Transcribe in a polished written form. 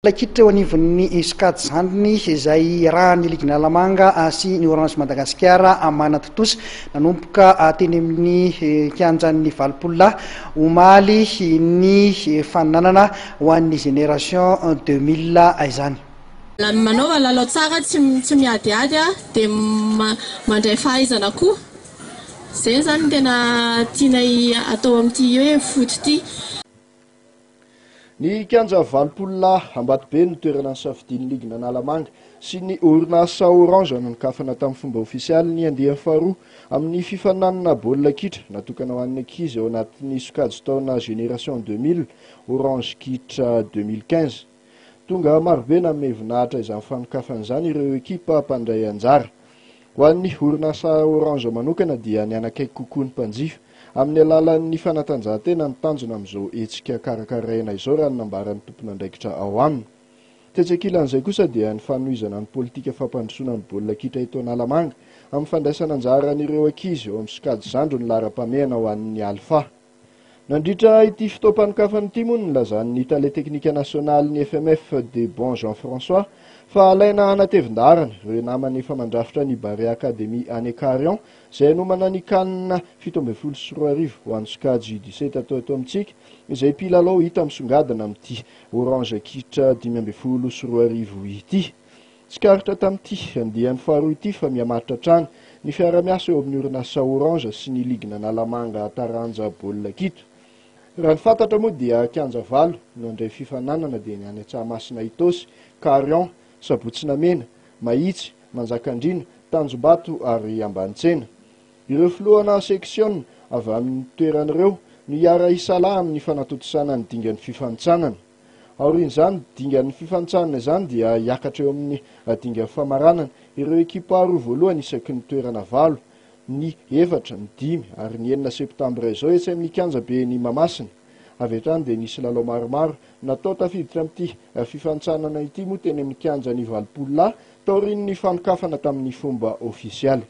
Kitra eo anivon'ny sokajy zandriny izay iarahan'ny ligin'Analamanga sy ny Orange Madagasikara manatontosa nanomboka teny amin'ny kianjan'ny 80 lahy omaly ny faninanana ho an'ny génération 2000 izany. Manaova lalao tsara, tsy miadiady a, dia mandray fahaizana koa. Izay zany no tena tianay atao amin'ity hoe foot ity. Ny kianja 80 lahy Ambatobe no toerana nisafidian'ny ligin'Analamanga sy ny orinasa Orange nanokafana tamin'ny fomba ofisialy ny andiany faharoa amin'ny fifaninanana baolina kitra natokana ho an'ny ankizy ao anatin'ny sokajy taona Génération 2000 Orange Kitra 2015. Tonga marobe nanome voninahitra izany fanokafana izany ireo ekipa mpandray anjara. Ho an'ny orinasa Orange manokana dia ny hanakaiky kokoa ny mpanjifa amin'ny alalan'ny fanatanjahantena ny tanjona amin'izao hetsika karakaraina izao raha ny nambaran'ny tompon'andraikitra ao aminy. Tetsy ankilan'izay kosa dia ny fanohizana ny politika fampandrosoana ny baolina kitra eto Analamanga amin'ny fandraisana anjaran'ireo ankizy eo amin'ny sokajy zandry ny laharam-pahamehana ho an'ny Alpha. Nandritra ity fotoam-panokafana ity moa no nilazan'ny tale teknika nasionalin'ny FMF Debon Jean François fa alaina hanatevin-daharana ireo namany efa mandrafitra ny Barea Academy any Carion izay hanomana ny Can 2017 ho an'ny sokajy U17 atao eto amintsika izay mpilalao hita misongadina amin'ity Orange Kitra 2015 ity. Tsikaritra tamin'ity andiany faharoa ity fa mihamaritra hatrany ny fiarahamiasa eo amin'ny orinasa Orange sy ny ligin'Analamanga taranja baolina kitra. Raha ny fantatra moa dia kianja valo no handray fifaninanana dia ny any Antsahamasina Itaosy, Carion, Sabotsy Namehana, Mahitsy, Manjakandriana, Tanjombato ary Ambanitsena. Ireo filohana seksiona avy amin'ny toerana ireo no hiara-hisalahy amin'ny fanatontosana ny dingan'ny fifanintsanana. Aorian'izany dingan'ny fifanintsanana izany dia hiakatra eo amin'ny dingan'ny famaranana ireo ekipa roa voalohany isaky ny toerana valo, ny efatra, ny dimy ary ny enina septambra izao etsy amin'ny kianjaben'i Mahamasina. Avy hatrany dia nisy lalao maromaro natao tafiditra amin'ity fifanintsanana ity moa teny amin'ny kianjan'ny 80 lahy taorian'ny fanokafana tamin'ny fomba ofisialy.